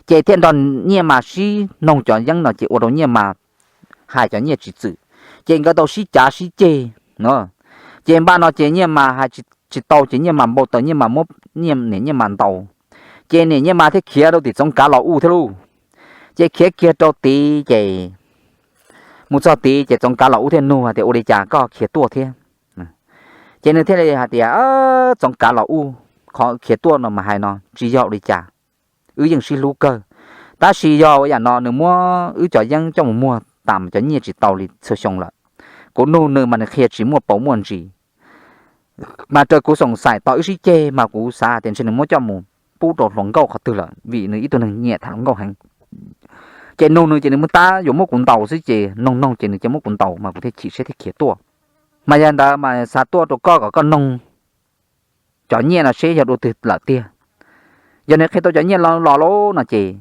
Ces thiaj nrog Nyiaj Mas sib noog cov yeeb no ces ua rau Nyiaj Mas hais cov nyiaj tsis txwm. Ces nkawd tau sib cav sib ceg no. Ces npaj no ces Nyiaj Mas hais tsis tau ces Nyiaj Mas npau taws, Nyiaj Mas muab niam Nyiaj Mas ntaus. Ces niam Nyiaj Mas thiaj khiav rau tim Txoov Kav Los Uj thiab lauj. Ces khiav kiag rau tid ces mus txog tid ces Txoov Kav Los Uj thiaj nug hais tias ua li cas koj khiav tuaj thiab. Ces nws thiaj li hais tias Txoov Kav Los Uj, qhov khiav tuaj no mas hais no tsis yog ua li cas, wb yeej sib hlub kawg. Tab sis yog ua yam no nws muab wb cov yeeb coj mus muag tas mas cov nyiaj tsis tau li txhua xyoo lawm. Kuv nug nws mas nws qhia tsis muaj paus muaj ntsis. Mas raws kuv xoom xaim tau wb sib ceg mas kuv xav tias ntshe nws muab coj mus pub rau hluas nkauj qhov twg lawm vim nws ib tug neeg nyiam tham hluas nkauj heev. Ces nug nws ces nws muab tab yuav muab kuv ntaus xwb ces noog noog ces nws cia muab kuv ntaus mas kuv thiaj chim siab thiaj khiav tuaj. Mas yog ntawd mas xav tuaj rau koj kom koj noog cov nyiaj no seb yog dua twg lawm tiag. Yog nws qhia tau cov nyiaj los los lauj no ces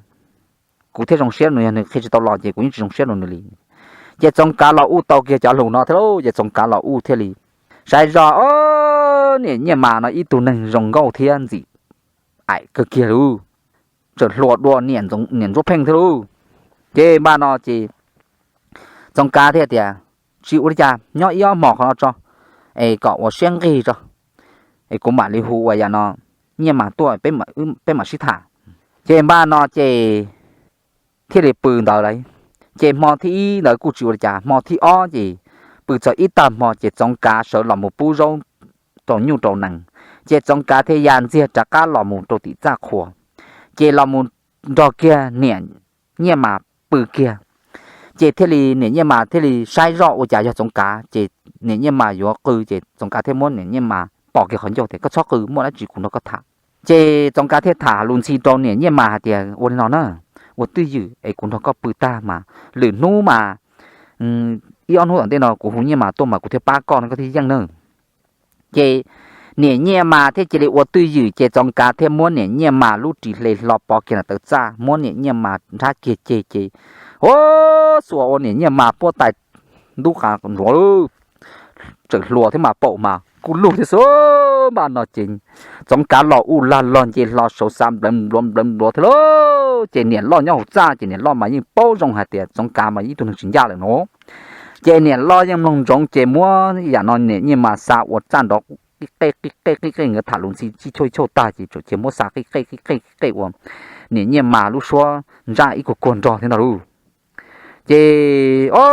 kuv thiaj zoo siab rau nws, yog nws qhia tsis tau los ces kuv yeej tsis zoo siab rau nws li. Ces Txoov Kav Los Uj tau kiag cov lus no thiab lauj, ces Txoov Kav Los Uj thiaj li saib zog, o, niam Nyiaj Mas no ib tug neeg zoo nkauj thiab ntxim aim kawg kiag lauj, tseem hluas dua niam Ntsuab Pheej thiab lauj. Ces npaj no ces Txoov Kav thiaj tias tsis ua li cas, nyob ib ob hmos qhov no tso, es kom ua siab nqig tso, es kuv mam li hu ua yam no Nyiaj Mas tuaj peb mam sib tham. Ces npaj no ces thiaj li pw ntawd lawm. Ces hmo thib ib ntawd kuj tsis ua li cas, hmo thib ob ces pw txog ib tag hmo ces Txoov Kav sawv los mus pub zaub rau nyuj rau nees, ces Txoov Kav thiaj ya ntxiag rov qab los mus rau tim txaj qhua, ces los mus nrog kiag niam Nyiaj Mas pw kiag. Ces thiaj li niam Nyiaj Mas thiaj li saib zoj ua cas yog Txoov Kav, ces niam Nyiaj Mas yuav qw ces Txoov Kav thiaj muab niam Nyiaj Mas pom kiag qhov ncauj tias koj txhob qw, muaj dab tsi kuv nrog koj tham. Ces Txoov Kav thiaj tham lus ntxhi rau niam Nyiaj Mas hais tias ua li no na, ua twj ywm es kuv nrog koj pw tag mas lwm hnub mas ib ob hnub tom ntej no kuv hu Nyiaj Mas tuaj mas kuv thiaj pab koj no koj thiaj yeej na. Ces niam Nyiaj Mas thiaj cia li ua twj ywm ces Txoov Kav thiaj muab niam Nyiaj Mas lub ris hle hlo pov kiag ntawm taw txaj, muab niam Nyiaj Mas nrhab kiag ceg ces ua xuas ua niam Nyiaj Mas puab tais ntub qa ntsuav, tseem hluas thiab mas paum mas kuj lug thiab xwb. Npaj no ces Txoov Kav Los Uj lag log nce hlo saud xav nplawv npluav nplawv npluav thiab lauj. Ces niam loj nyob hauv txaj ces niam loj mas yeej paub zoo hais tias Txoov Kav mas ib tug neeg tsis ncaj lawm no. Ces niam loj yeej mloog ntsoov ces muab yam no niam Nyiaj Mas xa ua txaj nrov qij qej qij qej qij qej, nkawd tham lus ntxhi txij chauj chauj tag ces txawm cia muab xa qij qej qij qej qij qej ua niam Nyiaj Mas lub suab ntsaj ib kuag kuag nrog thiab ntag lauj. Ces o,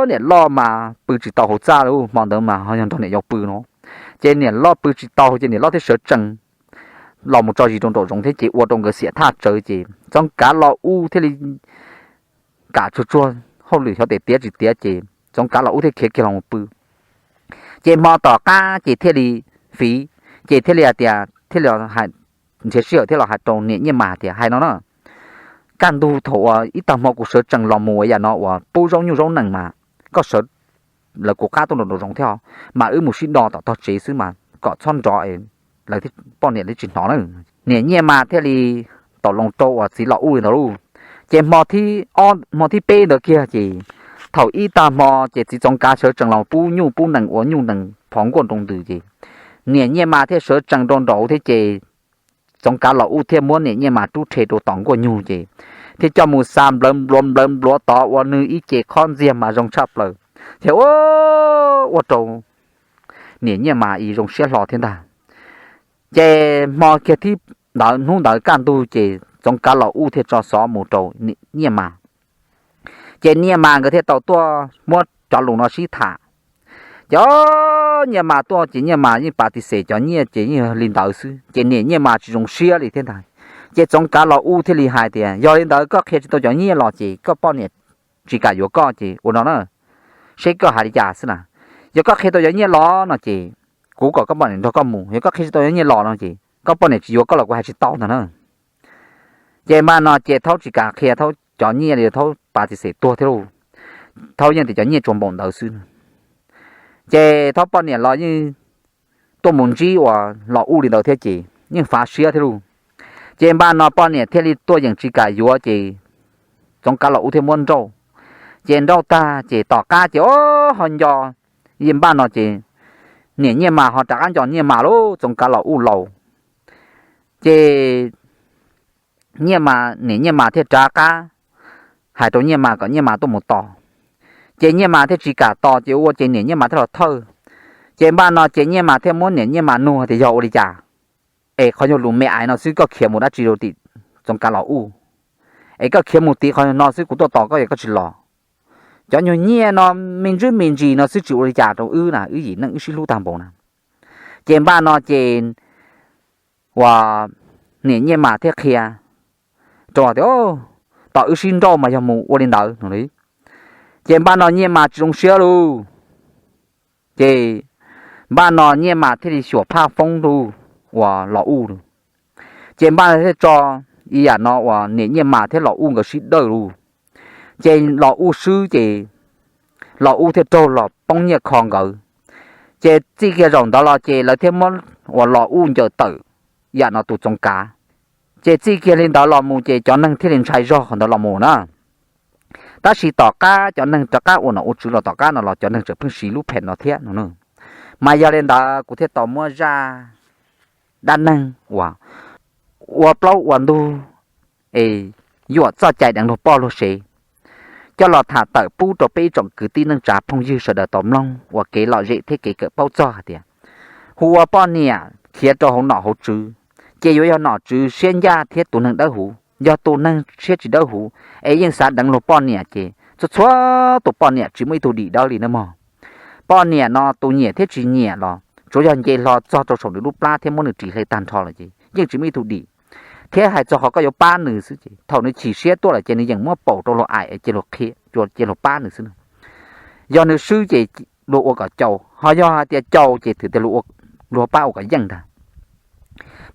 niam loj mas pw tsis tau hauv txaj lauj, hmo ntawd mas ho yog nrog niam yau pw no. Ces niam loj pw tsis tau ces niam loj thiaj sawv tsees los mus tso zis rau nraum zoov thiab ces ua rau nkawd xiam thaj tsawv ces Txoov Kav Los Uj thiaj li kam tsuag tsuag hauj lwm xyov tes tiav tsis tiav ces Txoov Kav Los Uj thiaj khiav kiag los mus pw. Ces hmo tom qab ces thiaj li fiv, ces thiaj li hais tias thiaj li nrhiav sij hawm thiab los hais rau niam Nyiaj Mas tias hais no na, kaj ntug thaum uas ib tag hmo kuv sawv tsees los mus yam no uas pub zaub nyuj zaub nees mas koj sawv lawv kuv qab tuaj nraum nraum zoov thiab, mas wb mus sib do tom tog tsev xwb mas kom txhob nrov es lawv poj niam li tsis hnov na. Niam Nyiaj Mas thiaj li tau loo rau uas txiv Los Uj li ntawd lauj. Ces hmo thib peb ntawd kiag ces thaum ib tag hmo ces txiv Txoov Kav sawv tsees los pub nyuj pub nees ua nyuj nees phov nkuaj nroo ntws ces niam Nyiaj Mas thiaj sawv tsees rau nraud thiab ces Txoov Kav Los Uj thiaj muab niam Nyiaj Mas rub rhe rau tom nkuaj nyug ces thiaj coj mus xa nplawv npluav nplawv npluav tod ua nws ib ce qhob ntxiag mas zoo tshaj plaws. Ces ua rau niam Nyiaj Mas ib zoo siab hlo thiab ntag. Ces hmo kiag thib ntawd hnub ntawd kaj ntug ces Txoov Kav Los Uj thiaj tso xov mus rau Nyiaj Mas. Ces Nyiaj Mas nkawd thiaj tau tuaj muab cov lus no sib tham. Ces Nyiaj Mas tuaj ces Nyiaj Mas yeej pav tis xem cov nyiaj ces yeej li ntawd xwb ces niam Nyiaj Mas tsis zoo siab li thiab ntag. Ces Txoov Kav Los Uj thiaj li hais tias yog li ntawd koj qhia tsis tau cov nyiaj los ces koj poj niam tsis kam yuav koj ces ua no na, seb koj hais li cas xwb na. Yog koj qhia tau cov nyiaj los no ces kuv kom koj poj niam nrog koj mus, yog koj qhia tsis tau cov nyiaj los no ces koj poj niam tsis yuav koj los kuv hais tsis tau ntag na. Ces npaj no ces Thaub tsis kam qhia Thaub cov nyiaj li, Thaub pav tis xem tuag thiab lauj. Thaub yeej tias cov nyiaj tsuas npaum ntawd xwb. Ces Thaub poj niam los yeej tuaj mus ntsib uas Los Uj li ntawd thiab ces yeej fav siab thiab lauj. Ces npaj no poj niam thiaj li tuaj yeem tsis kam yuav ces Txoov Kav Los Uj thiaj muab nrauj. Ces nrauj tag ces tom qab ces o ho nco, npaj no ces niam Nyiaj Mas ho rov qab nco Nyiaj Mas lauj, Txoov Kav Los Uj laus. Ces Nyiaj Mas, niam Nyiaj Mas thiaj rov qab hais rau Nyiaj Mas kom Nyiaj Mas tuaj mus tos. Ces Nyiaj Mas thiaj tsis kam tos ces ua ces niam Nyiaj Mas thiaj los thawj. Ces npaj no ces Nyiaj Mas thiaj muab niam Nyiaj Mas nug tias yog ua li cas es qhov nyuag lus me ais no xwb koj khiav mus dab tsi rau tim Txoov Kav Los Uj, es koj khiav mus tiv qhov no xwb kuv tuaj tos koj yog koj tsis los. Cov nyuag nyiaj no me ntsis me ntsis no xwb tsis ua li cas rau wb na, wb yim neej wb sib hlub tag npaum na. Ces npaj no ces uas niam Nyiaj Mas thiaj qhia rau tias tom wb sib nrauj mas yog mus ua li ntawd no li. Ces npaj no Nyiaj Mas tsis zoo siab lauj. Ces npaj no Nyiaj Mas thiaj li xyuam phaj foob rau uas Los Uj lauj. Ces npaj no thiaj tso ib yam no uas niam Nyiaj Mas thiab Los Uj nkawd sib dawj lauj. Ces Los Uj swb ces Los Uj thiaj raug los poob nyiaj kho nkawd. Ces txij kiag zaum ntawd los ces lawv thiaj muab uas Los Uj ncaws tawm yam no tus Txoov Kav. Ces txij kiag li ntawd los mus ces cov neeg thiaj li ntshai zog qhov ntawd los mus na. Tab sis tom qab cov neeg rov qab ua nom ua tswv los tom qab no los cov neeg tseem pheej siv lub phem no thiab no. Mas yog li ntawd kuv thiaj tau muab zaj dab neeg uas ua plaub ua ntug es yuam txoj cai deev luag poj luag sev coj los tham tawm pub rau peb ib tsoom kwv tij neej tsa phooj ywg sawv daws tau mloog ua kev lom zem thiab kev kawm paub txog hais tias hu ua poj niam khiav rau hauv nom hauv tswv ces yuav yog nom tswv siab ncaj thiab tus neeg dawb huv. Yog tus neeg siab tsis dawb huv es yeej xav deev luag poj niam ces txhua txhua tus poj niam tsis muaj ib tug dim dawb li nawb mog. Poj niam no tus nyiam thiab tsis nyiam los tsuav yog nce hlo txog rau saum nws lub plab thiab muab nws ris hle tag nrho lawm ces yeej tsis muaj ib tug dim. Thiab hais txog qhov koj yuav pab nws xwb ces thaum nws chim siab tuaj lawm ces nws yeem muab paum rau luag aim es cia luag pab nws xwb. Yog nws swb ces luag ua kom caus, ho yog hais tias caus ces thwm tias luag pab ua kom yeej ntag.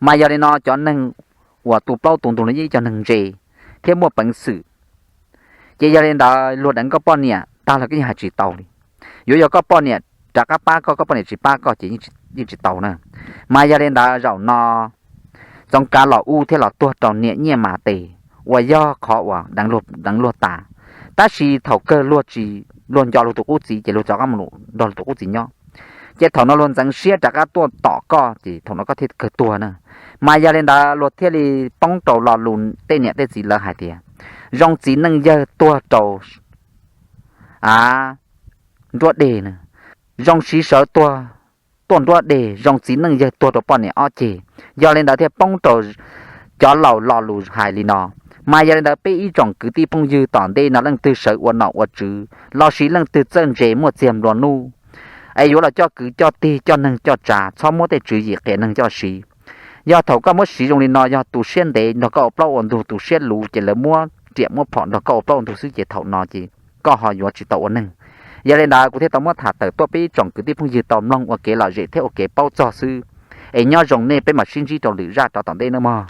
Mas yog li no cov neeg uas tu plaub tu ntug no yeej ib co neeg ntse thiab muaj peev xwm. Ces yog li ntawd luag deev koj poj niam tag los koj yeej hais tsis tau li. Yuav yog koj poj niam rov qab pab koj, koj poj niam tsis pab koj ces yeej tsis tau na. Mas yog li ntawd zaum no Txoov Kav Los Uj thiaj los tuag rau niam Nyiaj Mas tes uas yog qhov uas deev luag tas. Tab sis thaum kawg luag tsis, luag nco luag tus qub txiv ces luag rov qab mus nrog luag tus qub txiv nyob. Ces thaum no luag ntxeev siab rov qab tuaj tom koj ces thaum no koj thiaj kawg tuag na. Mas yog li ntawd luag thiaj li poob rau lo lus tej niam tej txiv lawv hais tias zoo txiv neej yawg tuag rau a nruab deg na, zoo siv sawv tuag tuaj nruab deg, zoo txiv neej yawg tuag rau poj niam ob ceg. Yog li ntawd thiaj poob rau cov laus lo lus hais li no. Mas yog li ntawd peb ib tsoom kwv tij phooj ywg tom ntej no leej twg sawv ua nom ua tswv lossis leej twg txawj ntse muaj txiag nplua nuj es yuav los coj kwv coj tij coj neeg coj tsa txhob muab tej tswv yim qias neeg coj siv. Yog thaum koj muab siv zoo li no yog tus siab ntev nrog koj ua plaub ua ntug, tus siab luv ces lawv muab riam muab phom nrog koj ua plaub ua ntug xwb ces thaum no ces koj ho yuav tsis tau ua neeg. Yog li ntawd kuv thiaj tau muab tham tawm tuaj peb ib tsoom kwv tij phooj ywg tau mloog ua kev lom zem thiab ua kev paub txog xwb. Es nyob zoo nej, peb mam sib ntsib rau lwm zaj rov tom ntej nawb mog.